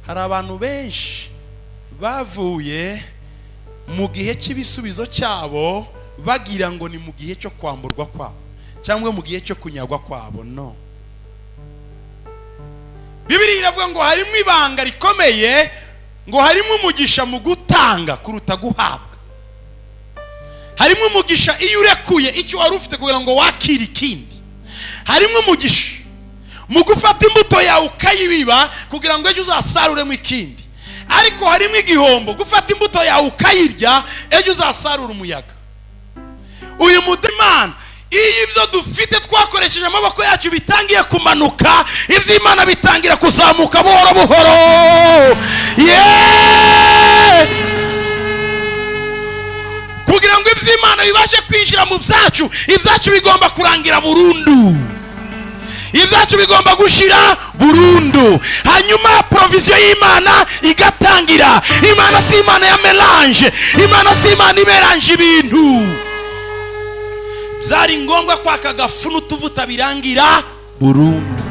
Hari abantu benshi bavuye mu gihe cy'ibisubizo cyabo bagira ngo ni mu gihe cyo kwamburwa kwabo cyangwa mu gihe cyo kunyagwa kwabo. No, Bibiliya iravuga ngo harimo ibanga rikomeye, ngo harimo umugisha mu gutanga kuruta guhabwa. Harimo umugisha iyo urekuye icyo wari ufite kugira ngo wakire ikindi. Harimo umugisha mu gufata imbuto yawe ukayibiba kugira ngo ejo uzasaruremo ikindi. Ariko harimo igihombo gufata imbuto yawe ukayirya, ejo uzasarura umuyaga. Uyu mudimana, iyo ibyo dufite twakoresheje amaboko yacu bitangiye kumanuka, iby'Imana bitangira kuzamuka buhoro buhoro. Yeee! Kugira ngo iby'Imana bibashe kwinjira mu byacu, ibyacu bigomba kurangira burundu, ibyacu bigomba gushira burundu, hanyuma provision y'Imana igatangira. Imana si Imana ya mélange, Imana si Imana imeranje ibintu. Byari ngombwa ko aka gafu n'utuvuta birangira burundu,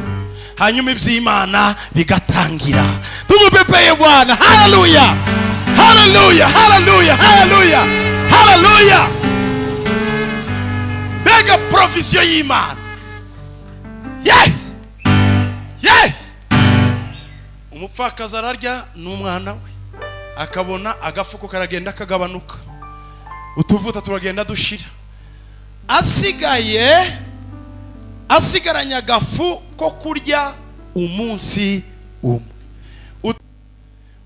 hanyuma iby'Imana bigatangira. Tumupepeye Bwana. Haleluya, haleluya, haleluya, haleluya, haleluya! Mbega provision y'Imana! Ye ye! Umupfakazi ararya n'umwana we, akabona agafuko karagenda kagabanuka, utuvuta turagenda dushira, asigaye asigaranye agafu ko kurya umunsi umwe.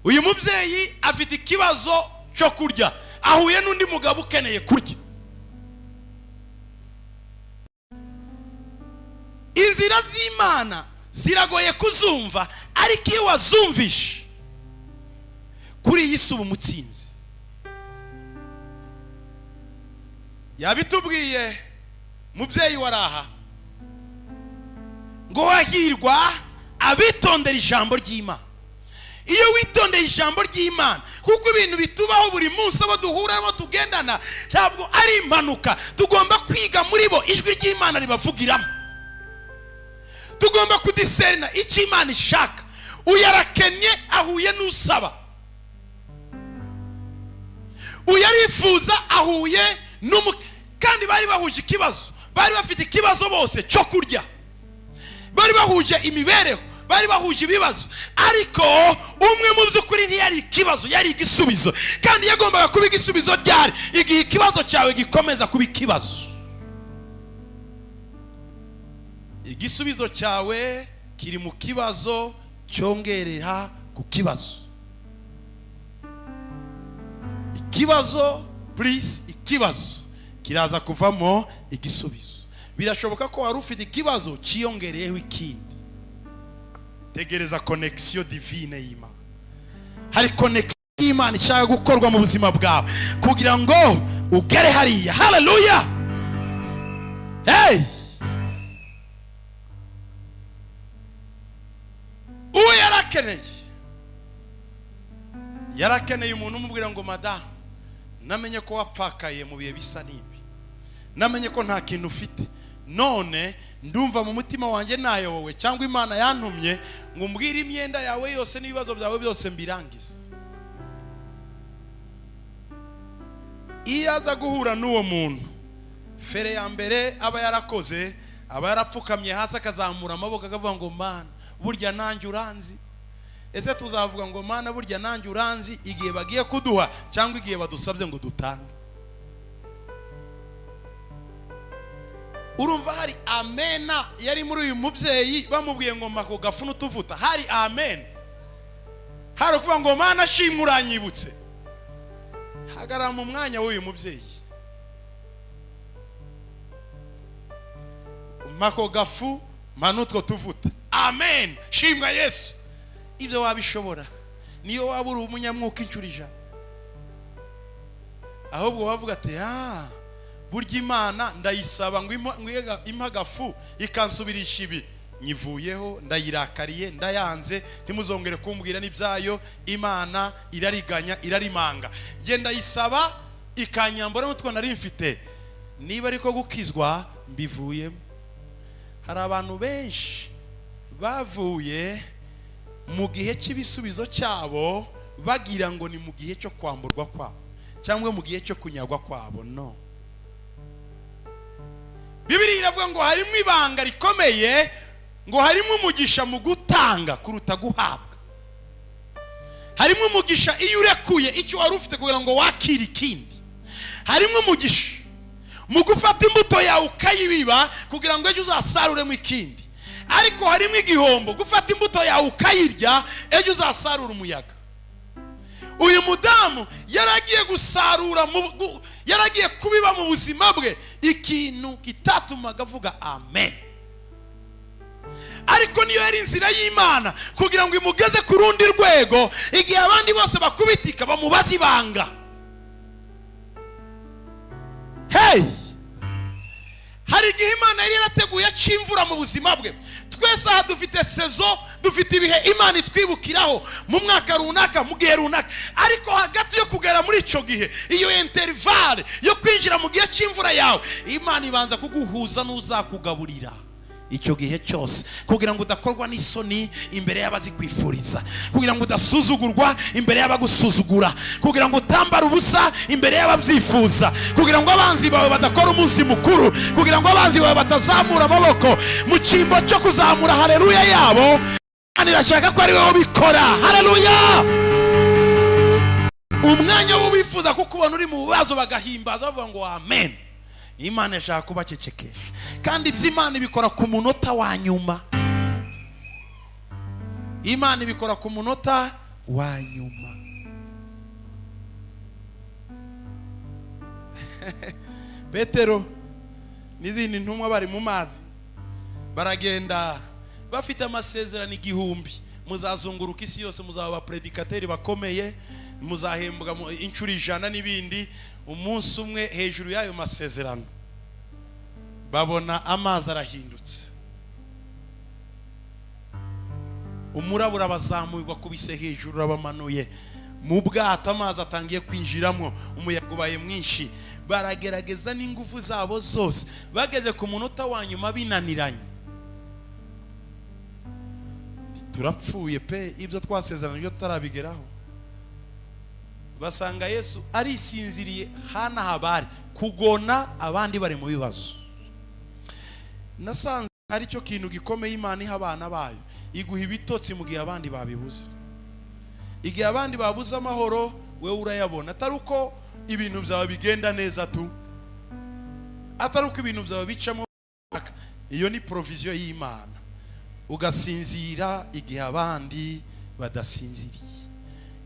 Uyu mubyeyi afite ikibazo cyo kurya, ahuye n'undi mugabo ukeneye kurya. Inzira z'Imana ziragoye kuzumva, ariko iyo wazumvishe kuri iyi si uba umutsinzi. Yabitubwiye mubyeyi waraha ngo wahirwa abitondera ijambo ry'Imana. Iyo witondeye ijambo ry'Imana, kuko ibintu bitubaho buri munsi, abo duhura, abo tugendana, ntabwo ari impanuka. Tugomba kwiga muri bo ijwi ry'Imana ribavugiramo, tugomba kudiserina icyo Imana ishaka. Uyu arakennye ahuye n'usaba, uyu arifuza ahuye n'umu, kandi bari bahuje ikibazo, bari bafite ikibazo bose cyo kurya, bari bahuje imibereho, bari bahuje ibibazo. Ariko umwe mu by'ukuri ntiyari ikibazo, yari igisubizo. Kandi yagombaga kuba igisubizo ryari? Igihe ikibazo cyawe gikomeza kuba ikibazo. Igisubizo cyawe kiri mu kibazo cyongerera ku kibazo. Ikibazo plus ikibazo kiraza kuvamo igisubizo. Birashoboka ko wari ufite ikibazo cyiyongereyeho ikindi. Tegereza connexion divine y'Imana. Hari connexion y'Imana ishaka gukorwa mu buzima bwawe kugira ngo ugere hariya. Haleluya! Hey! Uwo yarakeneye umuntu umubwira ngo madamu, namenye ko wapfakaye mu bihe bisa n'ibi, namenye ko nta kintu ufite, none ndumva mu mutima wanjye nayobowe cyangwa Imana yantumye ngo umbwire imyenda yawe yose n'ibibazo byawe byose mbirangize. Iyo aza guhura n'uwo muntu, fere ya mbere aba yarakoze, aba yarapfukamye hasi akazamura amaboko akavuga ngo Mana burya nanjye uranzi. Ese tuzavuga ngo Mana burya nanjye uranzi igihe bagiye kuduha cyangwa igihe badusabye ngo dutange? Urumva hari amena yari muri uyu mubyeyi bamubwiye ngo mpa ako gafu n'utuvuta. Hari amen, hari ukuvuga ngo Mana shimwe uranyibutse. Hagarara mu mwanya w'uyu mubyeyi, mpa ako gafu, mpa n'utwo tuvuta. Amen, shimwa Yesu. Ibyo wabishobora niyo waba uri umunyamwuka inshuro 100. Ahubwo wavuga ati burya Imana ndayisaba ngo impe agafu ikansubirisha ibi, nyivuyeho, ndayirakariye, ndayanze, ntimuzongere kumbwira n'ibyayo. Imana irariganya, irarimanga, njye ndayisaba ikanyambura n'utwo nari mfite. Niba ariko gukizwa mbivuyemo. Hari abantu benshi bavuye Mu gihe cy'ibisubizo cyabo, bagira ngo ni mu gihe cyo kwamburwa kwabo cyangwa mu gihe cyo kunyagwa kwabo. No, Bibiliya iravuga ngo harimo ibanga rikomeye, ngo harimo umugisha mu gutanga kuruta guhabwa. Harimo umugisha iyo urekuye icyo wari ufite kugira ngo wakire ikindi. Harimo umugisha mu gufata imbuto yawe ukayibiba kugira ngo ejo uzasaruremo ikindi. Ariko harimo igihombo gufata imbuto yawe ukayirya, ejo uzasarura umuyaga. Uyu mudamu yaragiye gusarura, yaragiye kubiba mu buzima bwe ikintu kitatumaga avuga amen. Ariko niyo yari inzira y'Imana kugira ngo imugeze ku rundi rwego. Igihe abandi bose bakubitika, bamubaza ibanga. Hey, hari igihe Imana yari yarateguye cy'imvura mu buzima bwe. Twese aha dufite saison, dufite ibihe Imana itwibukiraho mu mwaka runaka, mu gihe runaka. Ariko hagati yo kugera muri icyo gihe, iyo intervalle yo kwinjira mu gihe cy'imvura yawe, Imana ibanza kuguhuza n'uzakugaburira icyo gihe cyose, kugira ngo udakorwa n'isoni imbere y'abazikwifuriza, kugira ngo udasuzugurwa imbere y'abagusuzugura, kugira ngo utambare ubusa imbere y'ababyifuza, kugira ngo abanzi bawe badakora umunsi mukuru, kugira ngo abanzi bawe batazamura amaboko mu cyimbo cyo kuzamura haleluya yabo. Imana irashaka ko ari wowe ubikora. Haleluya! Umwanya wo bifuza kukubona uri mu bibazo bagahimbaza bavuga ngo amen, Imana ishaka kubacecekesha. Kandi ibyo Imana ibikora ku munota wa nyuma. Imana ibikora ku munota wa nyuma. Petero n'izindi ntumwa bari mu mazi, baragenda bafite amasezerano 1000: muzazunguruka isi yose, muzaba abapredicateur bakomeye, muzahembwa inshuro 100 n'ibindi. Umunsi umwe, hejuru y'ayo masezerano, babona amazi arahindutse, umurabura urabazamurwa, kubise hejuru, urabamanuye mu bwato, amazi atangiye kwinjiramo, umuyaga ubaye mwinshi. Baragerageza n'ingufu zabo zose, bageze ku munota wa nyuma binaniranye. Turapfuye pe, ibyo twasezeranye tutarabigeraho. Basanga Yesu arisinziriye hana habari kugona, abandi bari mu bibazo. Nasanze aricyo kintu gikomeye Imana iha abana bayo: iguha ibitotsi mu gihe abandi babibuze. Igihe abandi babuze amahoro, wewe urayabona. Atari uko ibintu byawe bigenda neza tu, atari uko ibintu byawe bicamo. Iyo ni provision y'Imana. Ugasinzira igihe abandi badasinziriye.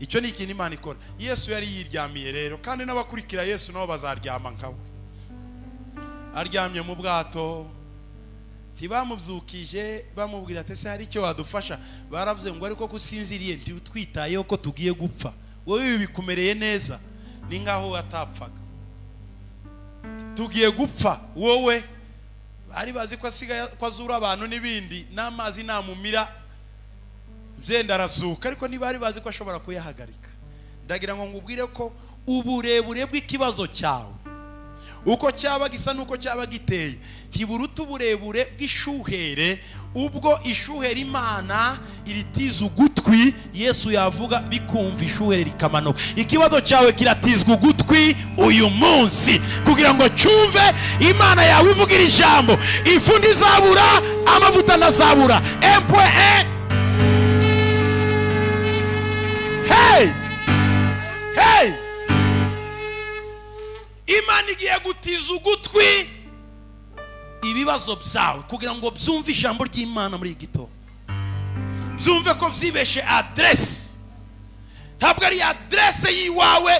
Icyo ni ikintu Imana ikora. Yesu yari yiryamiye rero, kandi n'abakurikira Yesu nabo bazaryama nkawe. Aryamye mu bwato, ntibamubyukije bamubwira ati: "Ese hari icyo wadufasha?" Baravuze ngo: "Ariko ko usinziriye, ntitwitayeho ko tugiye gupfa, wowe ibi bikumereye neza." Ni nkaho atapfaga. Tugiye gupfa wowe. Bari bazi ko asigaye ko azura abantu n'ibindi, n'amazi namumira byenda arazuka, ariko ntibari bazi ko ashobora kuyahagarika. Ndagira ngo ngubwire ko uburebure bw'ikibazo cyawe, uko cyaba gisa n'uko cyaba giteye, ntiburuta uburebure bw'ishuhere. Ubwo ishuhere Imana iritiza ugutwi, Yesu yavuga bikumva, ishuhere rikamanuka. Ikibazo cyawe kiratizwa ugutwi uyu munsi kugira ngo cyumve Imana yawe ivugira ijambo: ifu ntizabura, amavuta ntazabura. Empwe. Hey, hey, Imana igiye gutiza ugutwi ibibazo byawe kugira ngo byumve ijambo ry'Imana muri iki gitondo, byumve ko byibeshe aderesi. Ntabwo ari aderese y'iwawe.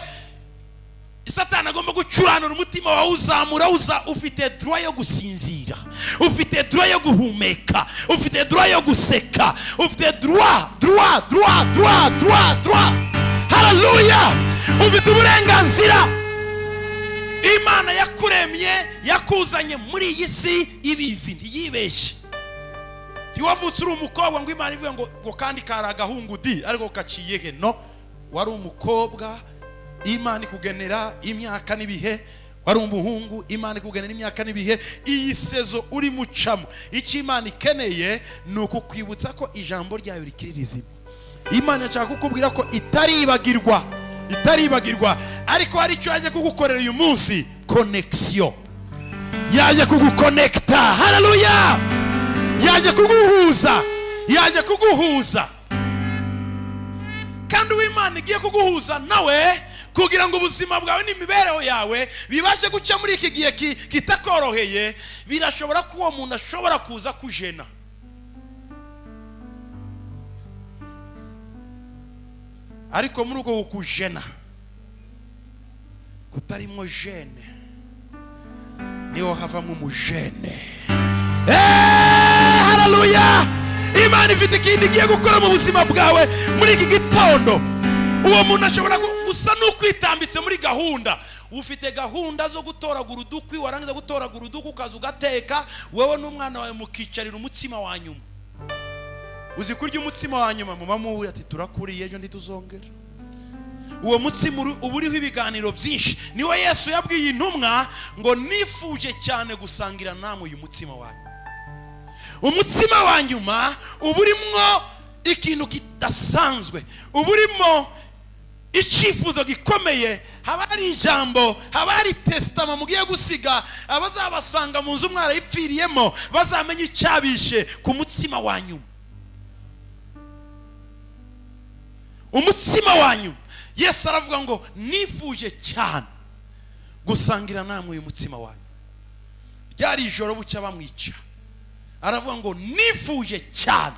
Satani agomba gucuranura umutima wawe, uzamura uza. Ufite droit yo gusinzira, ufite droit yo guhumeka, ufite droit yo guseka, ufite droit, droit, droit, droit, droit, droit. Haleluya! Ufite uburenganzira. Imana yakuremye, yakuzanye muri iyi si ibizi, ntiyibeshye. Ntiwavutse uri umukobwa ngo Imana ivuge ngo kandi kari agahungu di, ariko kaciye he? No, wari umukobwa, Imana ikugenera imyaka n'ibihe. Wari umuhungu, Imana ikugenera imyaka n'ibihe. Iyi saison uri mucamo, icyo Imana ikeneye ni ukukwibutsa ko ijambo ryayo rikiri rizima. Imana ishaka kukubwira ko itaribagirwa, itaribagirwa. Ariko hari icyo yaje kugukorera uyu munsi, connection. Yaje kugukonekita. Haleluya! Yaje kuguhuza, yaje kuguhuza. Kandi uw'Imana igiye kuguhuza nawe kugira ngo ubuzima bwawe n'imibereho yawe bibashe guca muri iki gihe kitakoroheye, birashobora ko uwo muntu ashobora kuza kujena. Ariko muri uko kukujena kutarimo jene, niho havamo umujene. Haleluya! Imana ifite ikindi igiye gukora mu buzima bwawe muri iki gitondo. Uwo muntu ashobora gusa n'ukwitambitse muri gahunda. Ufite gahunda zo gutoragura udukwi, warangiza gutoragura udukwi ukaza ugateka, wowe n'umwana wawe mukicarira umutsima wa nyuma. Uzi kurya umutsima wa nyuma, mama muwe ati turakuriye ejo ntituzongera. Uwo mutsima uba uriho ibiganiro byinshi. Niwe Yesu yabwiye intumwa ngo nifuje cyane gusangira namwe uyu mutsima wanyu. Umutsima wa nyuma uba urimo ikintu kidasanzwe, uba urimo icyifuzo gikomeye. Haba hari ijambo, haba hari tesitama mugiye gusiga, abazabasanga mu nzu mwarayipfiriyemo bazamenye icyabishe ku mutsima wa nyuma. Umutsima wa nyuma, Yesu aravuga ngo nifuje cyane gusangira namwe uyu mutsima wanyu. Ryari ijoro bucya bamwica, aravuga ngo nifuje cyane.